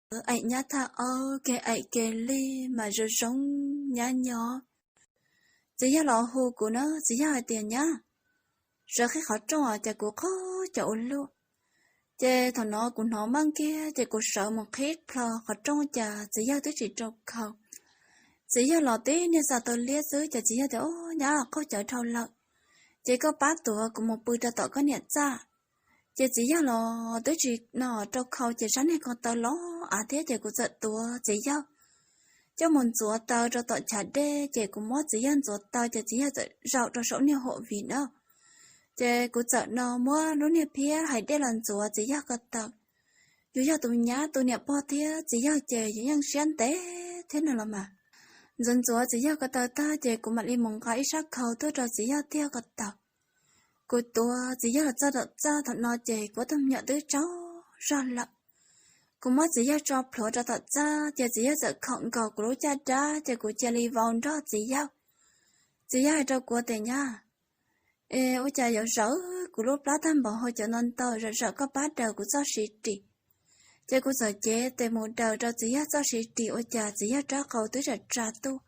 Aim nyab thaj aub, kev aim kev li mas zoo zoo nyab nyob. Txiv yawg los hu kuv na, txiv yawg hais tias, Nyab, sawv qhib qhov rooj os, cas kuv qaug cawv ua luaj. Ces thaum no kuv hnov maj kiag ces kuv sawv mus qhib plho qhov rooj cas txiv yawg twb tsis rau khau. Txiv yawg los tib niag xa tau liab xwb ces txiv yawg tias, Au, nyab, qaug cawv dhau lawm, ces koj pab tuav kuv mus pw rau tom koj niam txaj. Ces txiv yawg los twb tsis no rau khau ces sab niag ko taw los av thiab ces kuv txawm tuav txiv yawg coj mus ntxuav taw rau tom chav dej, ces kuv muab txiv yawg ntxuav taw ces txiv yawg txawm zaum rau saum niag hauv vim na. Ces kuv txawm no muab lub niag phiab hais dej los ntxuav txiv yawg ko taw. Yus yog tus nyab tus niam pog thiab txiv yawg ces yus yeej siab ntev thiab no los mas. Ntxuav ntxuav txiv yawg ko taw tag ces kuv mam li mus nqa ib sab khau tuaj rau txiv yawg tiag ko taw. Kuv tuav txiv yawg los txog tom txaj thaum no ces kuv tus me nyuam twb tsaug zog lawm. Kuv muab txiv yawg tso plhuav rau tom txaj ces txiv yawg txawm khom nkaus kuv lub caj dab ces kuv cia li vau nrog txiv yawg. Txiv yawg hais rau kuv tias, Nyab, es ua cas yuav zawv kuv lub plab tag npaum hauv cov no ntau, zawm zawm koj pab daws kuv txoj siv ris. Ces kuv txawm cev tes mus daws rau txiv yawg txoj siv ris ua cas txiv yawg rab qau twb tsa tsa tuaj.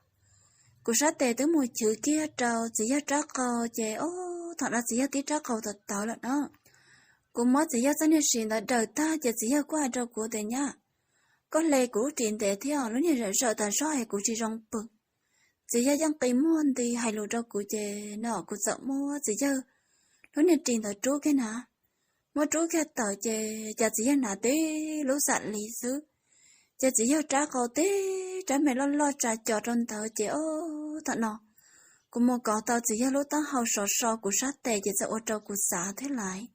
Kuv sab tes twb mus chwv kiag rau txiv yawg rab qau ces, o, thaum no txiv yawg tib rab qau tawv tawv lawm no. Kuv muab txiv yawg txoj niag siv ntawd daws tag ces txiv yawg kuj hais rau kuv tias, Nyab, koj hle kuv lub ris ntev thiab, lub niag zawm zawm tas zog es kuv tsis zoo pw. Txiv yawg yeej qi muag nti hais lus rau kuv ces no kuv txawm muab txiv yawg lub niag ris ntawd rub kiag na. Muab rub kiag tawm ces cas txiv yawg hnav tib lub xam li xwb, ces txiv yawg rab qau tib rab me loj loj tsa cos rau ntawd ces, o, thaum no kuv mus kov tau txiv yawg lub taub hau sov so kuv sab tes ces txawm ua rau kuv xav thiab lais.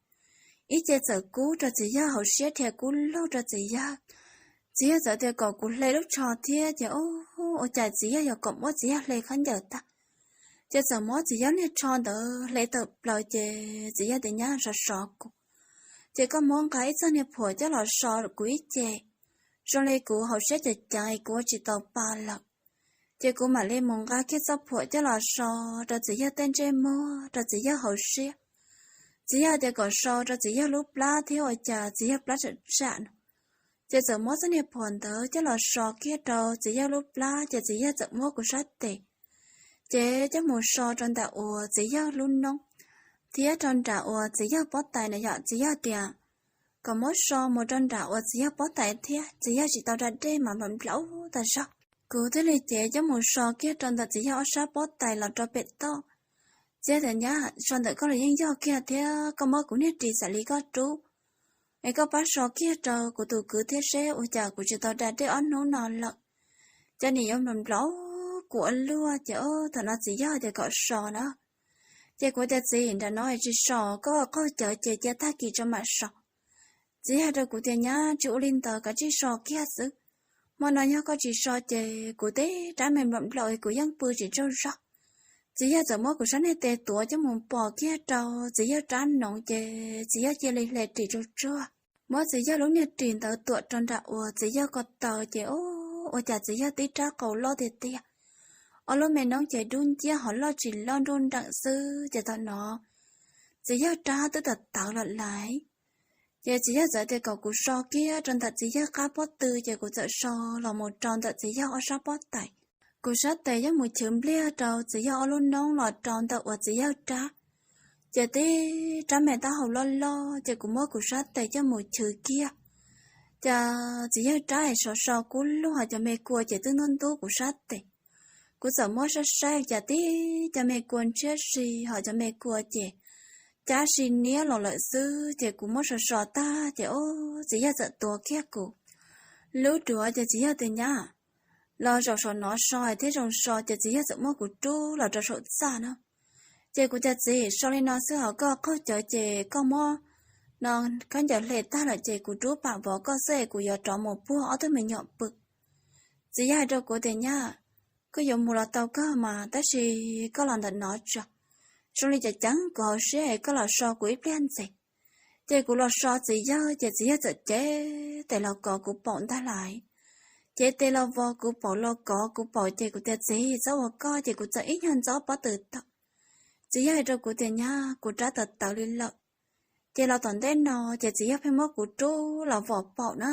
Ib ce txawm kub rau txiv yawg hauv siab dhia kub lug rau txiv yawg. Txiv yawg txawm tias kom kuv hle lub tsho thiab ces, o, ua cas txiv yawg yuav kom muab txiv yawg hle khaub ncaws tag. Ces txawm muab txiv yawg niag tsho ntawd hle tawm plaws ces txiv yawg tias, Nyab, sov sov kuv, ces koj muab nqa ib txoj niag phuam coj los so kuv ib ce. Zoo li kuv hauv siab ceev ceev kuv ua tsis tau pa lawm. Ces kuv mam li mus nqa kiag txoj phuam coj los so rau txiv yawg tej ntsej muag, rau txiv yawg hauv siab. Txiv yawg tias kom so rau txiv yawg lub plab thiab ua cas txiv yawg plab tsam tsam no. Ces txawm muab txoj niag phuam ntawd coj los so kiag rau txiv yawg lub plab ces txiv yawg txawm muab kuv sab tes ces coj mus so rau nram uas txiv yawg lub noob thiab rau nram uas txiv yawg pob tais na yom. Txiv yawg tias kom muab so mus rau nram uas txiv yawg pob tais thiab, txiv yawg tsis tau da dej mas nplaum nplaum tas zog. Kuv thiaj li cev coj mus so kiag rau ntawm txiv yawg ob sab pob tais los rau pem toj. Txiv yawg tias, Nyab, so ntawm koj los yeej yog kiag thiab, koj muab kuv niag ris xam li koj rub es koj pab so kiag rau kuv tus kwv thiab seb ua cas kuv tsis tau da dej ob hnub no lawm. Ces nws yuav nplaum nplaum kuv ua luaj ces, o, thaum no txiv yawg tias kom so na. Ces kuv tias, Txiv, nram no tsis so, koj qaug cawv ces cia tag kis tso mam so. Txiv yawg hais rau kuv tias, Nyab, tsis ua li ntawd, kav tsij so kiag xwb. Hmo no yog koj tsis so ces kuv tib rab me nplaum nplaum kuv yeej pw tsis tsaug zog. Txiv yawg txawm muab kuv sab niag tes tuav coj mus pov kiag rau txiv yawg rab noov ces txiv yawg cia li hle ris tsuag tsuag. Muab txiv yawg lub niag ris ntawd tuam rau nram uas txiv yawg ko taw ces, o, ua cas txiv yawg tib rab qau loj tiag tiag. Ob lub me noob ces dub nciab ho loj tsis loj nruj nreem xwb ces thaum no txiv yawg rab twb tawv tawv lawm laiv. Ces txiv yawg txawm tias kom kuv so kiag rau ntawm txiv yawg qab pob tw ces kuv txawm so los mus rau ntawm txiv yawg ob sab pob tais. Kuv sab tes yeej mus chwv npliag rau txiv yawg ob lub noob los rau ntawm uas txiv yawg rab. Ces tib rab me taub hau loj loj ces kuv muab kuv sab tes coj mus chwv kiag. Ces txiv yawg rab es sov so kub lug ho cov me kua ces twb ntub ntub kuv sab tes. Kuv txawm muab saib saib cas tib cov me kua ntshiab si ho cov me kua ces cab si niab los lawm xwb ces kuv muab so so tag ces, o, txiv yawg txawm tuav kiag kuv lub duav ces txiv yawg tias, Nyab, los zaum saum no so thiab zoo so ces txiv yawg txawm muab kuv rub los rau saum txaj na. Ces kuv tias, Txiv, so li no xwb ho koj qaug cawv ces koj muab no khaub ncaws hle tag lawm ces kuv rub pam vov koj xwb es kuv yuav rov mus puag ob tug me nyuam pw. Txiv yawg hais rau kuv tias, Nyab, koj yuav mus los tau kawg mas tab sis koj los ntawm no tso. Zoo li ceev ceev kuv hauv siab es koj los so kuv ib pliag ntxiv. Ces kuv los so txiv yawg ces txiv yawg txawm cev tes los kov kuv paum ntag lais. Cev tes los vos kuv paum los kov kuv paum ces kuv tias, Txiv, txhob ua koj. Ces kuv txawm ib nyuag ntxob pob tw tawm. Txiv yawg hais rau kuv tias, Nyab, kuv rab tawv tawv li lawm. Ces los tom ntej no ces txiv yawg pheej muab kuv rub los vos paum na.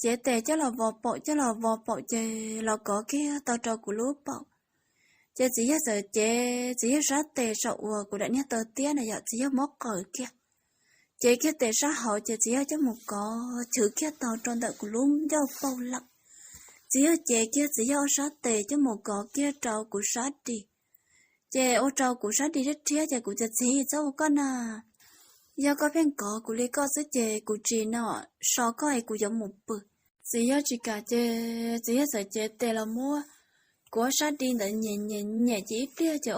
cev tes coj los vos paum, coj los vos paum ces los kov kiag tau rau kuv lub paum. Ces txiv yawg txawm cev txiv yawg sab tes saum uas kuv daim niag taw tiab na yom, txiv yawg muab qaws kiag, cev kiag tes sab hauv ces txiv yawg coj mus kov chwv kiag tau rau ntawm kuv lub ncauj paum lawm. Txiv yawg cev kiag txiv yawg ob sab tes coj mus kov kiag rau kuv sab di. Ces ua rau kuv sab di rhiab rhiab ces kuv tias, txiv, txhob ua koj na, yog koj pheej kov kuv li koj xwb ces kuv tsis no so koj es kuv yuav mus pw. Txiv yawg tsis kam ces txiv yawg txawm cev tes los muab kuv ob sab di ntawd nyem nyem nyem ces ib pliag ces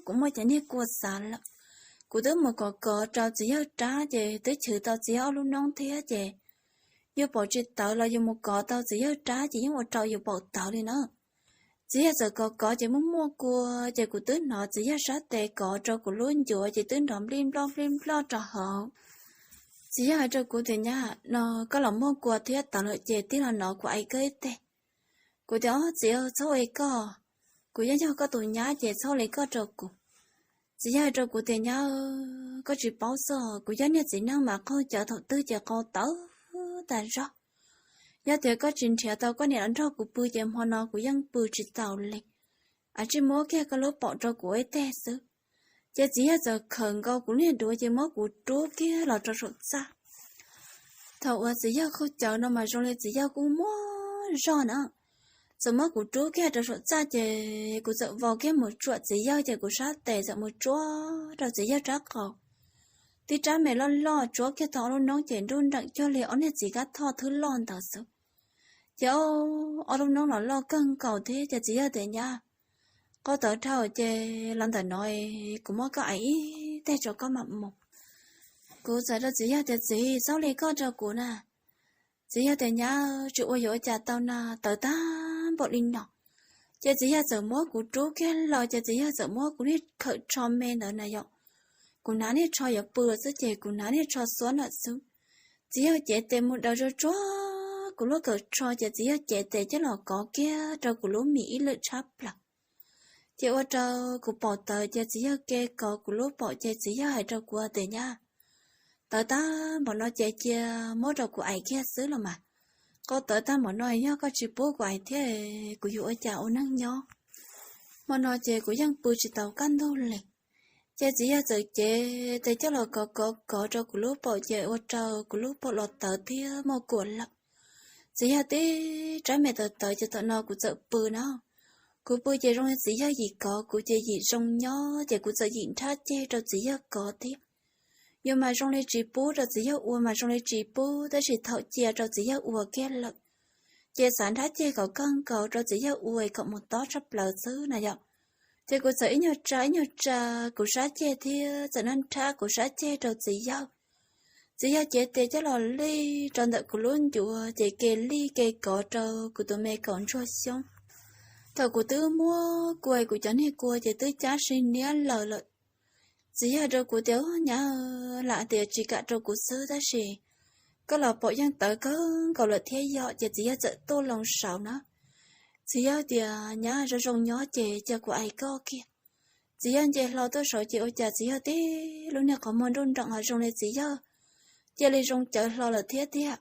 kuv muaj cov niag kua xav lawm. Kuv twb mus kov kov rau txiv yawg rab ces twb chwv tau txiv yawg ob lub noob thiab ces yus paum tsis tawv los yus mus kov tau txiv yawg rab ces yeej ua rau yus paum tawv li na. Txiv yawg txawm kov kov ces muaj muaj kua ces kuv twb hnov txiv yawg sab tes kov rau kuv lub ncuav ces twb nrov nplij nploj nplij nploj rau hauv. Txiv yawg hais rau kuv tias, nyab, no koj los muaj kua thiab tawv lawm ces tij los no kuv aim koj ib teg. Kuv tias, ob txiv, txhob ua li koj, kuv yeej yog koj tus nyab ces txhob ua li koj rau kuv. Txiv yawg hais rau kuv tias, nyab, koj tsis paub xwb, kuv yog niag txiv neej mas qaug cawv thaum twg ces qaug tawv tas zog. Yog tias koj tsis nrhiav tau koj niam los nrog kuv pw ces hmo no kuv yeej pw tsis tau li. Ab, tsis muab kiag koj lub paum rau kuv ib teg xwb. Ces txiv yawg txawm khawm nkaus kuv niag duav ces muab kuv rub kiag los rau saum txaj. Thaum uas txiv yawg qaug cawv no mas zoo li txiv yawg kuj muaj zog na. Txawm muab kuv rub kiag rau saum txaj ces kuv txawm vau kiag mus tsuam txiv yawg ces kuv sab tes txawm mus tsuab rau txiv yawg rab qau. Tib rab me loj loj tsuab kiag tau ob lub noob ces nruj nreem cuag li ob niag txiv kab thoj thwb loj ntawd xwb. Ces ob lub noob los loj kawg nkaus thiab ces txiv yawg tias, nyab, qaug tawv dhau ces los ntawm no kuv muab koj aim ib teg tso koj mam mus. Kuv txawm rau txiv yawg tias, txiv, txhob li koj rau kuv na. Txiv yawg tias, nyab, tsis ua yuav ua cas tau na, tawv tag npaum li no. Ces txiv yawg txawm muab kuv rub kiag los ces txiv yawg txawm muab kuv niag khawm tsho me ntawd na yom, kuv hnav niag tsho yuav pw xwb ces kuv hnav niag tsho xuab ntawm xwb. Txiv yawg cev tes mus daws tsuag tsuag kuv lub khawm tsho ces txiv yawg cev tes coj los kov kiag rau kuv lub mis ib lwm tshab plaws. Ces ua rau kuv paum tawv ces txiv yawg ke kov kuv lub paum ces txiv yawg hais rau kuv tias, nyab, tawv tag npaum no ces cia muab rau kuv aim kiag xwb los mas. Qaug tawv tag npaum no yog koj tsis pub kuv aim thiab kuv yuav ua cas ua neej nyob. Hmo no ces kuv yeej pw tsis tau kaj ntug li. Ces txiv yawg txawm cev tes coj los kov kov kov rau kuv lub paum ces ua rau kuv lub paum los tawv thiab muaj kua lawm. Txiv yawg tib rab me tawv tawv ces thaum no kuv txawm pw na. Kuv pw ces zoo li txiv yawg yim kov kuv ces yim zoo nyob ces kuv txawm yim nrhab ceg rau txiv yawg kov thiab. Yuav mas zoo li tsis pub rau txiv yawg ua mas zoo li tsis pub tab sis thaum cia rau txiv yawg ua kiag lawm ces xav nrhab ceg kom kawg nkaus rau txiv yawg ua kom mus tob tshaj plaws xwb na yom. Ces kuv txawm ib nyuag tsa ib nyuag tsa kuv sab ceg thiab txawm nrhab kuv sab ceg rau txiv yawg. Txiv yawg cev tes coj los lij rau ntawm kuv lub ncuav ces ke lij ke kov rau kuv tus me kaum ntsuag xyoob. Thaum kuv twb muab kua kuv cov niag kua ces twb cab sib niab laws lawm. Txiv yawg rau kuv tias, nyab, lam tias tsis kam rau kuv xwb tab sis koj los paum yeej tawv kawg nkaus lawm thiab yom ces txiv yawg txawm tuaj loo saud na. Txiv yawg tias, nyab, zoo zoo nyob ces cia kuv aim koj kiag. Txiv yawg nce hlo tuaj saud ces ua cas txiv yawg tib lub niag qhov muag nruj nreem ho zoo li txiv yawg cia li zoo cawv hlo lawm thiab tiag.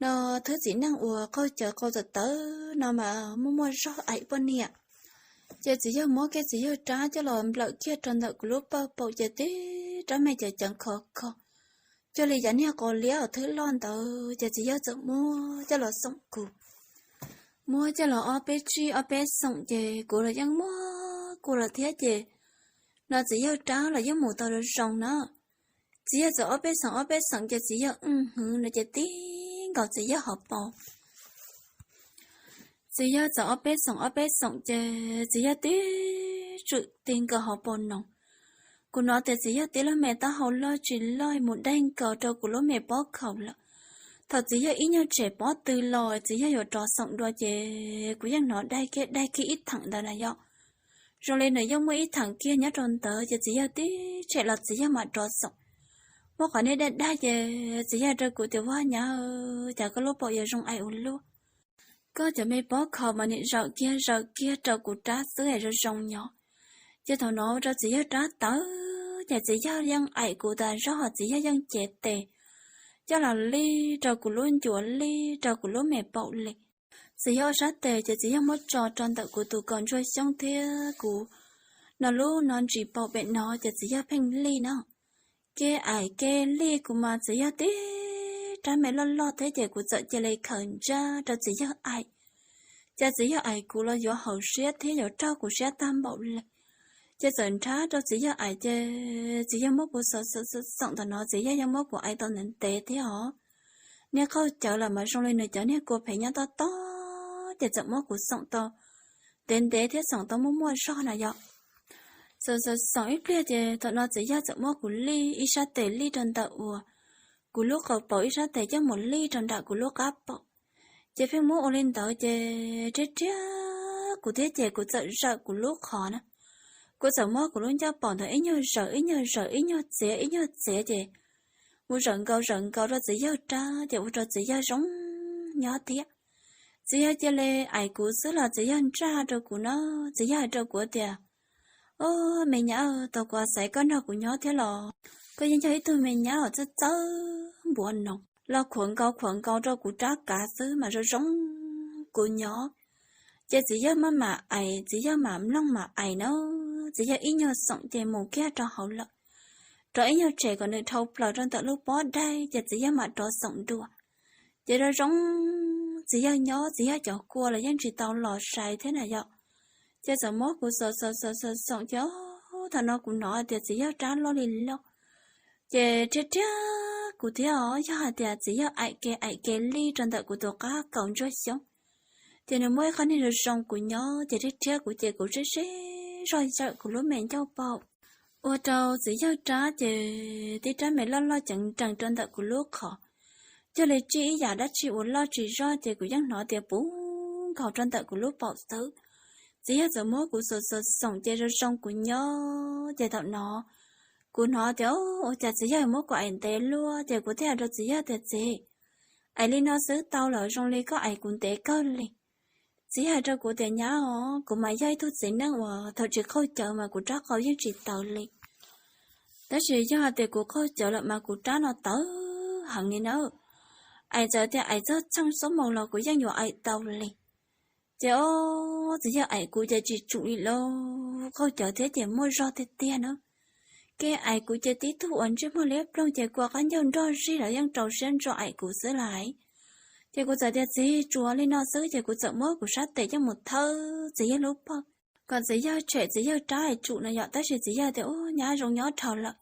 No thwb txiv neej uas qaug cawv qaug tawv tawv no mas muaj muaj zog aim poj niam. Ces txiv yawg muab kiag txiv yawg rab coj los nplawm kiag rau ntawm kuv lub pawg paum ces tib rab me cawv cawv khov kho cuag li cov niag qos liab uas thwb loj ntawd ces txiv yawg txawm muab coj los xoom kuv. Muab coj los ob peb tsij ob peb xoom ces kuv los yeej muaj kua lawm thiab ces no txiv yawg rab los yeej mus tau zoo zoo na. Txiv yawg txawm ob peb xoom ob peb xoom ces txiv yawg wb hwv no ces ti nkaus txiv yawg hauv paus. Txiv yawg txawm ob peb xoom ob peb xoom ces txiv yawg tib tswm ti nkaus hauv paus no. Kuv hnov tias txiv yawg tib lub me taub hau loj tsis loj mus daig nkaus rau kuv lub me pob khaum lawm. Thaum txiv yawg ib nyuag tshem pob tw los txiv yawg yuav rov xoom dua ces kuv yeej hnov daig kiag daig kiag ib theem ntawd na yom. Zoo li nws yeej muaj ib theem kiag nyob rau ntawd ces txiv yawg tib tshem los txiv yawg mam rov xoom. Muab qhov niag daig daig ces txiv yawg rau kuv tias, vaj nyab, cas koj lub paum yuav zoo aim ua luaj. Koj cov me pob khaum mas nim zawm kiag zawm kiag rau kuv rab xwb es zoo zoo nyob. Ces thaum no rau txiv yawg rab tawv ces txiv yawg yeej aim kuv tas zog ho txiv yawg yeej cev tes coj los lij rau kuv lub ncuav, lij rau kuv lub me paum li. Txiv yawg ua sab tes ces txiv yawg muab tso rau ntawm kuv tus kaus ntsuag xyoob thiab kuv no lub no ntsis paum pem no ces txiv yawg pheej lij no. Kev aim kev lij kuv mas txiv yawg tib rab me loj loj thiab ces kuv txawm cia li khaws ntsaj rau txiv yawg aim. Ces txiv yawg aim kuv los yuav haum siab thiab yuav raug kuv siab tag npaum li. Ces txawm nrhab rau txiv yawg aim ces txiv yawg muab kuv xoom xoom xoom ntawm no, txiv yawg yeej muab kuv aim tau ntev ntev thiab os. Niag qaug cawv los mas zoo li nws cov niag kua phem nyob tob tob ces txawm muab kuv xoom tau ntev ntev thiab xoom tau muaj muaj zog na yom. Xoom xoom xoom ib pliag ces thaum no txiv yawg txawm muab kuv lij ib sab tes lij rau ntawm uas kuv lub qaum paum, ib sab tes coj mus lij rau nram kuv lub qab paum. Ces pheej muab ua li ntawd ces riab riab kuv thiab ces kuv txawm zawm kuv lub qhov na. Kuv txawm muab kuv lub ncauj paum ntawd ib nyuag zawm ib nyuag zawm ib nyuag txiav ib nyuag txiav ces mus zawm nkaus zawm nkaus rau txiv yawg rab ces ua rau txiv yawg zoo nyob thiab. Txiv yawg cia li aim kuv xwb los txiv yawg ntsaj rau kuv no, txiv yawg hais rau kuv tias, Au, me nyab, tau kuv xaiv koj nrog kuv nyob thiab los koj yeej yog ib tug me nyab uas txawj txawj npuav noov los khuam nkaus khuam nkaus rau kuv rab kav xwb mas zoo zoo kuv nyob. Ces txiv yawg maj mam aim, txiv yawg mam mloog mam aim na, txiv yawg ib nyuag xoom ces mus kiag rau hauv lawm, rov ib nyuag tshem kom nws dhau plaws rau ntawm lub pob daig ces txiv yawg mam rov xoom dua. Ces zoo zoo txiv yawg nyob, txiv yawg cov kua los yeej tsis tau los sai thiab na yom. Ces txawm muab kuv xoom xoom xoom xoom xoom ces thaum no kuv hnov tias txiv yawg rab loj li loj. Ces riab riab kuv thiab os, yog hais tias txiv yawg aim kev aim kev lij rau ntawm kuv tus qab kaus ntsuag xyoob, ces nws muaj ib qho niag zoo zoo kuv nyob ces riab riab kuv ces kuv sib sib zog zawm kuv lub me ncauj paum. Ua rau txiv yawg rab ces tib rab me loj loj ceev nrees rau ntawm kuv lub qhov. Cuag li tsij ib yam dab tsi uas loj tsis zog ces kuv yeej hnov tias puv nkaus rau ntawm kuv lub paum xwb. Txiv yawg txawm muab kuv xoom xoom xoom ces zoo zoo kuv nyob ces thaum no kuv hnov tias ua cas txiv yawg muab kuv aim ntev luaj ces kuv thiaj hais rau txiv yawg tias, Txiv, aim li no xwb tau lawm, zoo li koj aim kuv ntev kawg li. Txiv yawg hais rau kuv tias, Nyab os, kuv mas yog ib tug txiv neej uas thaum tsis qaug cawv mas kuv rab qau yeej tsis tawv li. Tab sis yog hais tias kuv qaug cawv lawm mas kuv rab no tawv heev li na. Aim txawm tias aim txog txheej xuab moos los kuv yeej yuav aim tau li. Ces o, txiv yawg aim kuv ces tsis tsum li lauj, qaug cawv thiab ces muaj zog tiag tiag na. Kev aim kuv ces tib tug uas ntsej muag liab ploog ces kua qab ncauj nrog zig los yeej rau siab ntso aim kuv xwb lais. Ces kuv txawm tias, Txiv, tsuas li no xwb, ces kuv txawm muab kuv sab tes coj mus thawb txiv yawg lub paum kom txiv yawg tshem txiv yawg rab es tsum no yom, tab sis txiv yawg tias, Ub, nyab, zoo nyob dhau lawm.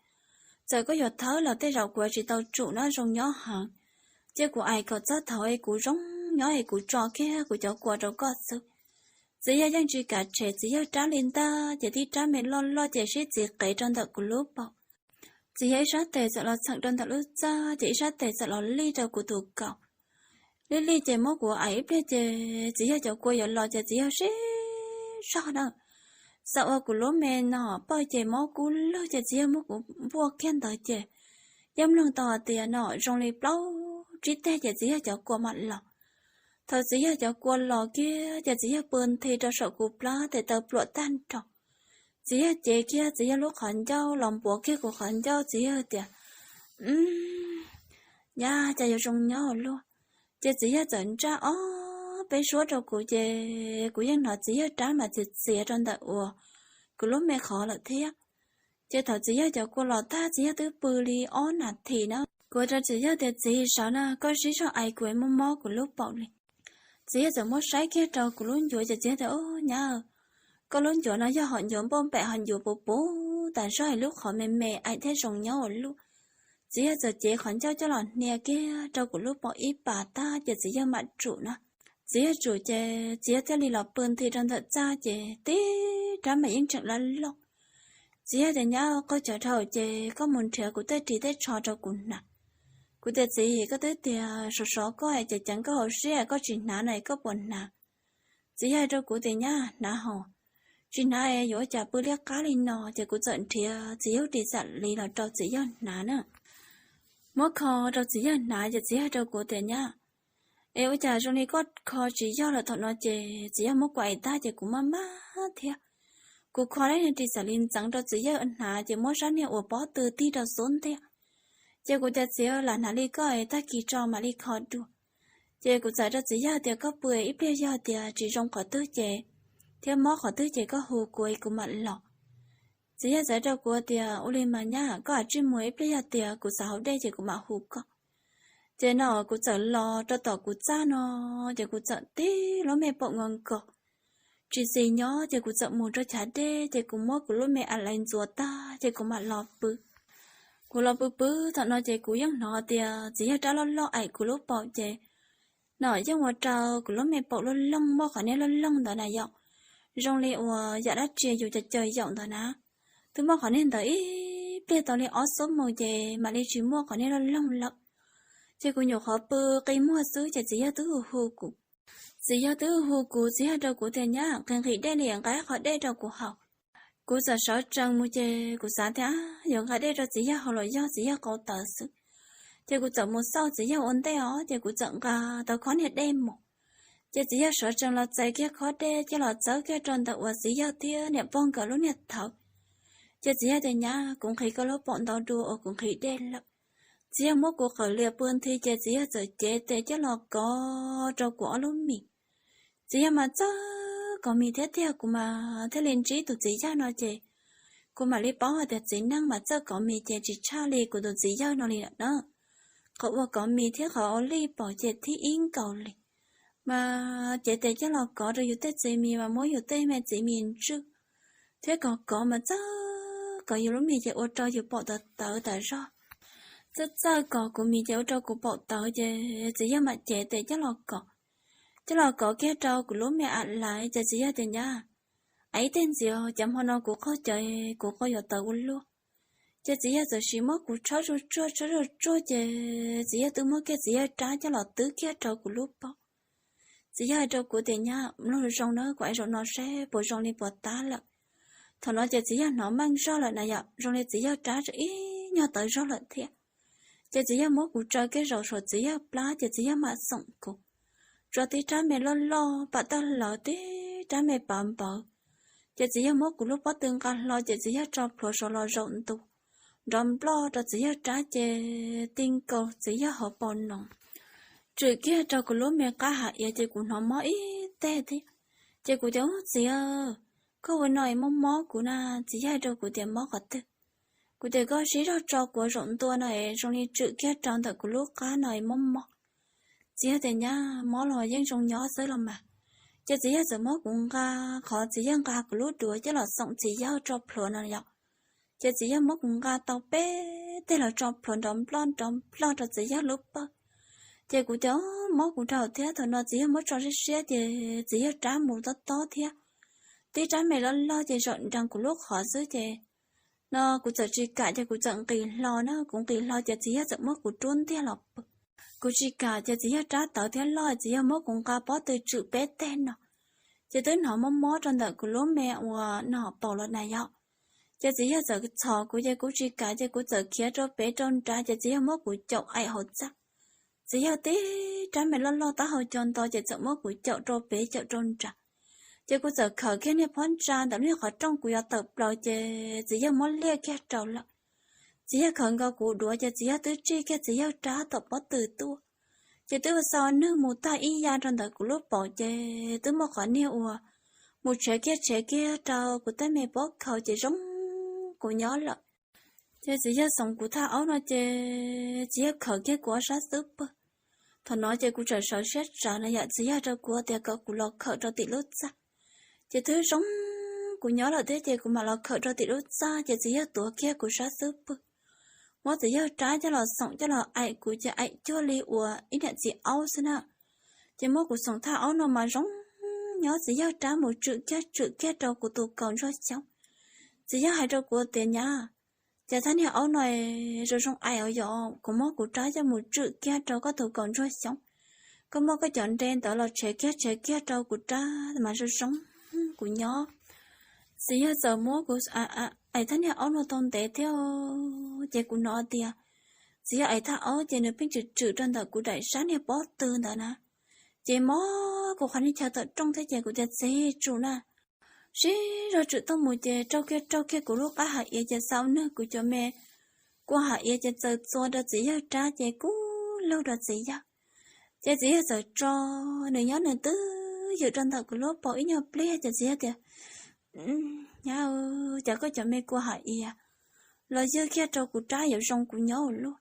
Txawm koj yuav thawb los tej zaum kuv tsis tau tsum no, zoo nyob heev. Ces kuv aim kom txog thaum es kuv zoo nyob es kuv tso kiag kuv cov kua rau koj xwb. Txiv yawg yeej tsis kam tshem txiv yawg rab li ntag, ces tib rab me loj loj ces sib txiv qev rau ntawm kuv lub paum. Txiv yawg ib sab tes txawm los txheem rau ntawm lub txaj, ces ib sab tes txawm los lij rau kuv tus kaus. Lij lij ces muab kuv aim ib pliag ces txiv yawg cov kua yuav los ces txiv yawg sib zog na. Xav ua kuv lub me no pawg ces mob kub lug ces txiv yawg muab kuv npuaj kiag ntawd ces yeej mloog tau hais tias no zoo li plaub tsib teg ces txiv yawg cov kua mam los. Thaum txiv yawg cov kua los kiag ces txiv yawg pw nthi rau saum kuv plab tes taw pluam tag nrho. Txiv yawg cev kiag txiv yawg lub qhov ncauj los npuav kiag kuv qhov ncauj, txiv yawg tias, Nyab, cas yuav zoo nyob ua luaj. Ces txiv yawg txawm ntsaj ob peb suab rau kuv ces kuv yeej hnov txiv yawg rab mas txiav txiav rau ntawm uas kuv lub me qhov lawm thiab. Ces thaum txiv yawg cov kua los tag txiv yawg twb pw li ob nas this na. Kuv hais rau txiv yawg tias, Txiv, sawv na, koj sib zog aim kuv es mob mob kuv lub paum li. Txiv yawg txawm muab saib kiag rau kuv lub ncuav ces txiv yawg tias, Ub, nyab, koj lub ncuav no yog hom ncuav npauj npaim, hom ncuav puv puv tas zog es lub qhov me me aim thiaj zoo nyob ua luaj. Txiv yawg txawm cev qhov ncauj coj los hnia kiag rau kuv lub paum ib pas tag ces txiv yawg mam tsum na. Txiv yawg tsum ces txiv yawg thiaj li los pw nthi rau ntawm txaj ces tib rab me yeej tseem laj loj. Txiv yawg tias, Nyab, qaug cawv dhau ces koj mus nrhiav kuv tej ris tej tsho rau kuv hnav. Kuv tias, Txiv, koj twb tias sov sov koj es ceev ceev koj hauv siab koj tsis hnav no es koj puas hnav? Txiv yawg hais rau kuv tias, Nyab, hnav hos, tsis hnav es yuav ua cas pw liab qab li no? Ces kuv txawm nrhiav txiv yawg ris xam li los rau txiv yawg hnav na. Muab kho rau txiv yawg hnav ces txiv yawg hais rau kuv tias, Nyab, es ua cas zoo li koj kho tsis yog lawm? Thaum no ces txiv yawg muab kuv aim tag ces kuv maj maj thiab. Kuv kho lub niag ris xam li ntxeev rau txiv yawg hnav ces muab sab niag uas pob tw tig rau xub ntiag. Ces kuv tias txiv, lam hnav li koj es tag kis tso mam li kho dua. Ces kuv txawm rau txiv yawg tias koj pw ib pliag yog tias tsis zoo qhov twg ces, thiab mob qhov twg ces koj hu kuv es kuv mam los. Txiv yawg txawm rau kuv tias ua li mas nyab, koj cia li mus ib pliag yog tias kuv xav haus dej ces kuv mam hu koj. Ces no kuv txawm los rau tom kuv txaj no, ces kuv txawm tig lub me paum nkaus nkaus tsis txis nyob, ces kuv txawm mus rau chav dej, ces kuv muab kuv lub me a lais ntxuav tag ces kuv mam los pw. Kuv los pw pw thaum no ces kuv yeej hnov tias txiv yawg rab loj loj aim kuv lub paum ces no yeej ua rau kuv lub me paum loj loog muaj qhov niag loj loog ntawd na yom, zoo li uas yam dab tsi yus caws caws yaum ntawd na. Twb muaj qhov niag ntawd ib pliag tau li ob xuab moos ces mam li tsis muaj qhov niag loj loog lawm. Ces kuv nyuam qhuav pw qi muag xwb ces txiv yawg twb hu hu kuv. Txiv yawg twb hu hu kuv, txiv yawg rau kuv tias nyab, nqhis nqhis dej li, nqa qho dej rau kuv haus. Kuv txawm sawv tsees mus ces kuv xav tias yuav nqa dej rau txiv yawg haus los yog txiv yawg qau tawv xwb. Ces kuv txawm mus xauj txiv yawg ua ntej os, ces kuv txawm nqa tau khob niag dej mus. Ces txiv yawg sawv tsees los txais kiag khob dej coj los txawb kiag rau ntawm uas txiv yawg thiab niam pog nkawd lub niag thawv. Ces txiv yawg tias nyab, kuv nqhis koj lub paum ntau dua uas kuv nqhis dej lawm. Txiv yawg muab kuv qawm lias pw nthi ces txiv yawg txawm cev tes coj los kov rau kuv ob lub mis. Txiv yawg mas txawj kov mis thiab tiag, kuv mas thiaj li ntsib tus txiv yawg no ces kuv mam li paub hais tias txiv neej mas txawj kov mis ces tsis tshaj li kuv tus txiv yawg no li lawm na. Qhov uas kov mis thiab qhov ua lij paum ces thib ib nkaus li. Mas cev tes coj los kov rau yus tej txiv mis mas muab yus tej me txiv mis ntswj thiab kov kov mas txawj kov yus lub mis ces ua rau yus paum tawv tawv tas zog. Txawj txawj kov kuv mis ces ua rau kuv paum tawv ces txiv yawg mam cev tes coj los kov. Coj los kov kiag rau kuv lub me a lais ces txiv yawg tias nyab, ib teg ntxiv, cov hmo no kuv qaug cawv, kuv qaug yuav tawv ua luaj. Ces txiv yawg txawm sim muab kuv tshawb zuj tsuag tshawb zuj tsuag ces txiv yawg twb muab kiag txiv yawg rab coj los twb kiag rau kuv lub paum. Txiv yawg hais rau kuv tias nyab, mloog zoo na, kuv hais zaum no seb puas zoo li puas tab lawm. Thaum no ces txiv yawg hnov meej zog lawm na yom, zoo li txiv yawg rab tseem ib nyuag tawv zog lawm thiab. Ces txiv yawg muab kuv tsaws kiag zaum saum txiv yawg plab ces txiv yawg mam xoom kuv. Tso tib rab me loj loj pam tawg lawv, tib rab me pav npawv. Ces txiv yawg muab kuv lub pob tw nqa hlo ces txiv yawg tso plhuav saud los zaum ntua, nrov nploj rau txiv yawg rab ces ti nkaus txiv yawg hauv paus no, tswm kiag rau kuv lub me qab hauv iav ces kuv hnov mob ib teg thiab. Ces kuv tias ub txiv, koj ua no es mob mob kuv na. Txiv yawg hais rau kuv tias mob qhov twg? Kuv tias koj sib zog tso kuv zaum ntua no es zoo li tswm kiag rau ntawm kuv lub qab no es mob mob. Txiv yawg tias nyab, mob los yeej zoo nyob xwb los mas. Ces txiv yawg txawm muab kuv nqa, qhov txiv yawg nqa kuv lub duav coj los xoom txiv yawg tso plhuav no yom. Ces txiv yawg muab kuv nqa tau peb teg los tso plhuav nrov nploj nrov nploj rau txiv yawg lub pawg. Ces kuv tias mob kuv dhau thiab, thaum no txiv yawg muab tso siab siab ces txiv yawg rab mus tob tob thiab. Tib rab me loj loj ces zaum nrees kuv lub qhov xwb ces no kuv txawm tsis kam ces kuv txawm nqis hlo na, kuv nqis hlo ces txiv yawg txawm muab kuv rub ntiag los pw. Kuv tsis kam ces txiv yawg rab tawv thiab loj, txiv yawg muab kuv nqa pob tw tswm peb teg no. Ces twb hnov mob mob rau ntawm kuv lub me uas no paum los na yom. Ces txiv yawg txawm txhom kuv ces kuv tsis kam ces kuv txawm khiav rau pem rau nrad ces txiv yawg muab kuv caum aim hauv txaj. Txiv yawg tib rab me loj loj taub hau co nto ces txawm muab kuv caum rau pem caum rau nrad. Ces kuv txawm khawm kiag niag phab ntsa ntawm lub qhov rooj kuv yuav tawm plaws ces txiv yawg muab liaj kiag rau lawm. Txiv yawg khawm nkaus kuv duav ces txiv yawg twb tsij kiag txiv yawg rab tom pob tw tuaj. Ces twb ua xa nwg mus tag ib yam rau ntawm kuv lub paum ces twb muaj qhov niag uas mus tshev kiag tshev kiag rau kuv tej me pob khaus ces zoo kuv nyob lawm. Ces txiv yawg xoom kuv thaj aub no ces txiv yawg khawm kiag kuv ob sab xub pwg. Thaum no ces kuv txawm sawv siab tsav na yom, txiv yawg rau kuv tias kom kuv los khawm rau tim lub txaj. Ces twb zoo kuv nyob lawm thiab ces kuv mam los khawm rau tim lub txaj ces txiv yawg tuav kiag kuv sab xub pwg. Muab txiv yawg rab coj los xoom coj los aim kuv ces aim cuag li uas ib niam txiv aub xwb na. Ces muab kuv xoom thaj aub no mas zoo nyob, txiv yawg rab mus tswm kiag tswm kiag rau kuv tus kaus ntsuag xyoob. Txiv yawg hais rau kuv tias nyab, cas thaj niag aub no zoo zoo aim os yom, kuv muab kuv rab coj mus tswm kiag rau koj tus kaus ntsuag xyoob. Koj muab koj cov nre ntawd los tshev kiag tshev kiag rau kuv rab mas zoo zoo kuv nyob. Txiv yawg txawm muab kuv aim thaj niag aub no tau ntev thiab, ces kuv hnov tias txiv yawg aim thaj aub ces nws pheej tswm tswm rau ntawm kuv daim sab niag pob tw ntawd na. Ces mob kuv qhov niag chaw tawm rooj thiab ces kuv tias txiv tsum na, sib zog tswm tuaj mus ces raug kiag raug kiag kuv lub qab hauv iav ces xa ua nwg kuv cov me kua ham iav ces txawm txua rau txiv yawg rab ces kub lug rau txiv yawg. Ces txiv yawg txawm tso nws nyob nws twb ywm rau ntawm kuv lub paum ib nyuag pliag ces txiv yawg tias, Nyab, cas koj cov me kua ham iav los ywj kiag rau kuv rab yuav zoo kuv nyob ua luaj.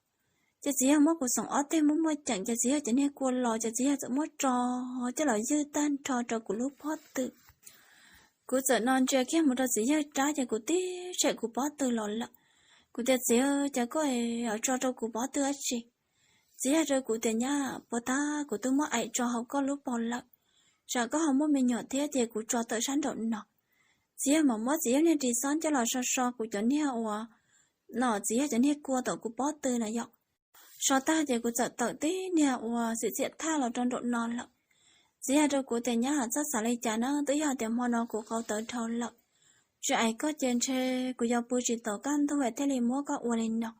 Ces txiv yawg muab kuv xoom ob teg muab muaj ceem ces txiv yawg cov niag kua los ces txiv yawg txawm muab tso coj los ywj tag nrho rau kuv lub pob tw. Kuv txawm no ntsia kiag mus rau txiv yawg rab ces kuv tib tshem kuv pob tw los lawm. Kuv tias, Txiv, cas koj tso rau kuv pob tw dab tsi? Txiv yawg rau kuv tias, Nyab, puas tab kuv twb muab aim tso hauv koj lub paum lawm, tsam koj ho muaj me nyuam thiab ces kuv tso tawm sab nraum no. Txiv yawg mam muab txiv yawg niag ris xob coj los so so kuv cov niag uas, no txiv yawg cov niag kua tom kuv pob tw na yom. So tag ces kuv txawm tawm tib niag uas xim txiam thaj los rau nraum no lawm. Txiv yawg rau kuv tias, Nyab, txhob xav li cas na, twb yog tias hmo no kuv qau tawv dhau lawm, tsis aim koj ces ntshe kuv yuav pw tsis tau kaj ntug thiaj li muab koj ua li no.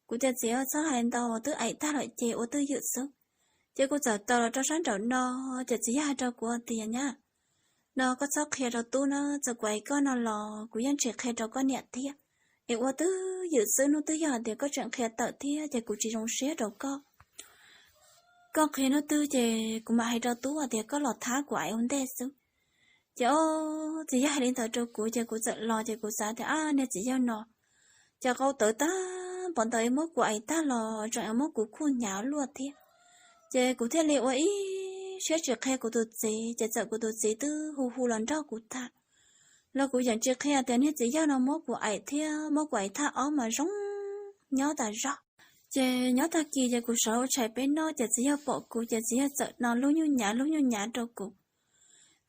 Kuv tias, Txiv, txhob hais ntau, twb aim tag lawm ces ua twj ywm xwb. Ces kuv txawm taws los rau sab nraum no, ces txiv yawg hais rau kuv tias, Nyab, no koj txhob qhia rau tub na, txawm kuv aim koj no los kuv yeej tsis qhia rau koj niam thiab. Es ua twj ywm xwb, hnub twg yog hais tias koj tseem qhia tawm thiab ces kuv tsis zoo siab rau koj. Koj qhia hnub twg ces kuv mam hais rau tub tias koj los thab kuv aim ua ntej xwb. Ces o, txiv yawg hais li ntawd rau kuv ces kuv txawm los ces kuv xav tias, Ab, niag txiv yawg no ces qau tawv tag npaum ntawd es muab kuv aim tag los tseem muab kuv khuj hnyav luaj thiab. Ces kuv thiaj li ua ib siab tsis qhia kuv tus txiv, ces txawm kuv tus txiv twb hu hu los nrog kuv tham, los kuv yeej tsis qhia tias niag txiv yawg no muab kuv aim thiab muab kuv aim thaj aub mas zoo nyob tas zog. Ces nyob tag kis ces kuv sawv ua tshais peb noj ces txiv yawg pom kuv ces txiv yawg txawm no lub nyuj nyav lub nyuj nyav rau kuv.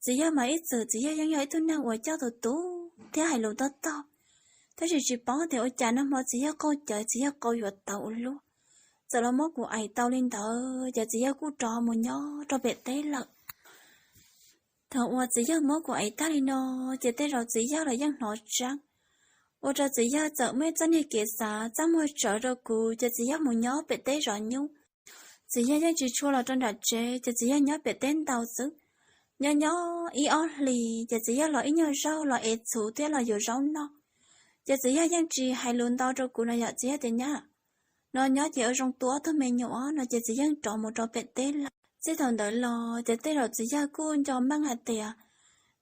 Txiv yawg mas ib txwm txiv yawg yeej yog ib tug neeg uas coj tus tub thiab hais lus tob tog, tab sis tsis paub tias ua cas nag hmo txiv yawg qaug cawv txiv yawg qau yuav tawv ua luaj, txawm los muab kuv aim tau li ntawd ces txiv yawg kuj rov mus nyob rau pem teb lawm. Thaum uas txiv yawg muab kuv aim tag li no, ces tej zaum txiv yawg los yeej hnov tseeb, ua rau txiv yawg txawm muaj ib txoj niag kev xav txaj muag tsawv rau kuv ces txiv yawg mus nyob pem teb zov nyuj. Txiv yawg yeej tsis tshua los rau nram tsev ces txiv yawg nyob pem teb ntau xwb. Nyob nyob ib ob hlis ces txiv yawg los ib nyuag zaug los ev txhuv thiab los yuav zaub noj. Ces txiv yawg yeej tsis hais lus ntau rau kuv no yom, txiv yawg tias, Nyab, no nyob ces ua zoo tu ob tug me nyuam no ces txiv yawg rov mus rau pem teb lawm. Txij thaum ntawd los ces tej zaum txiv yawg kuj nco meej hais tias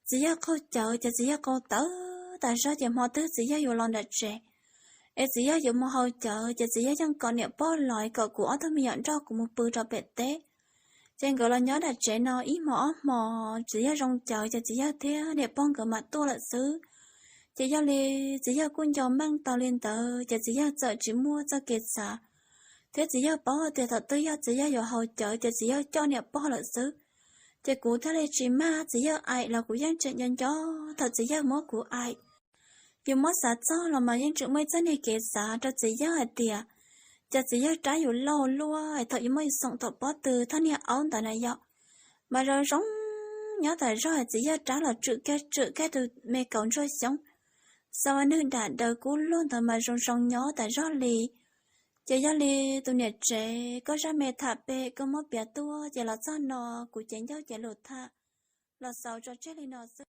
txiv yawg qaug cawv ces txiv yawg qau tawv tas zog ces hmo twg txiv yawg yuav los nram tsev es txiv yawg yuav mus haus cawv ces txiv yawg yeej kom niam pog los kom kuv ob tug me nyuam nrog kuv mus pw rau pem teb. Ces nkawd los nyob nram tsev no ib hmo ob hmo, txiv yawg zoo cawv ces txiv yawg thiab niam pog nkawd mam tuaj lawm xwb. Ces yog li txiv yawg kuj nco meej tau li ntawd ces txiv yawg txawm tsis muaj txoj kev xav, thiab txiv yawg paub tias thaum twg yog txiv yawg yuav haus cawv ces txiv yawg coj niam pog lawm xwb. Ces kuv thiaj li tsis mag txiv yawg aim los kuv yeej tseem nco nco thaum txiv yawg muab kuv aim. Yus muab xav txog los mas yeej tseem muaj ib txoj niag kev xav rau txiv yawg hais tias, cas txiv yawg rab yus loj luaj es thaum yus muab yus xoom tom pob tw thaj niag aub ntawd na yom, mas zoo zoo nyob tas zog es txiv yawg rab los tswm kiag tswm kiag tus me kaus ntsuag xyoob, xa ma nwg dam daws kub luag ntawd mas zoo zoo nyob tas zog li. Ces yog li tus niam tsev, koj zaj me tham pem koj muab piav tuaj ces los txog no, kuv cev ncauj cev lus tham los xaus tso tseg li no xwb.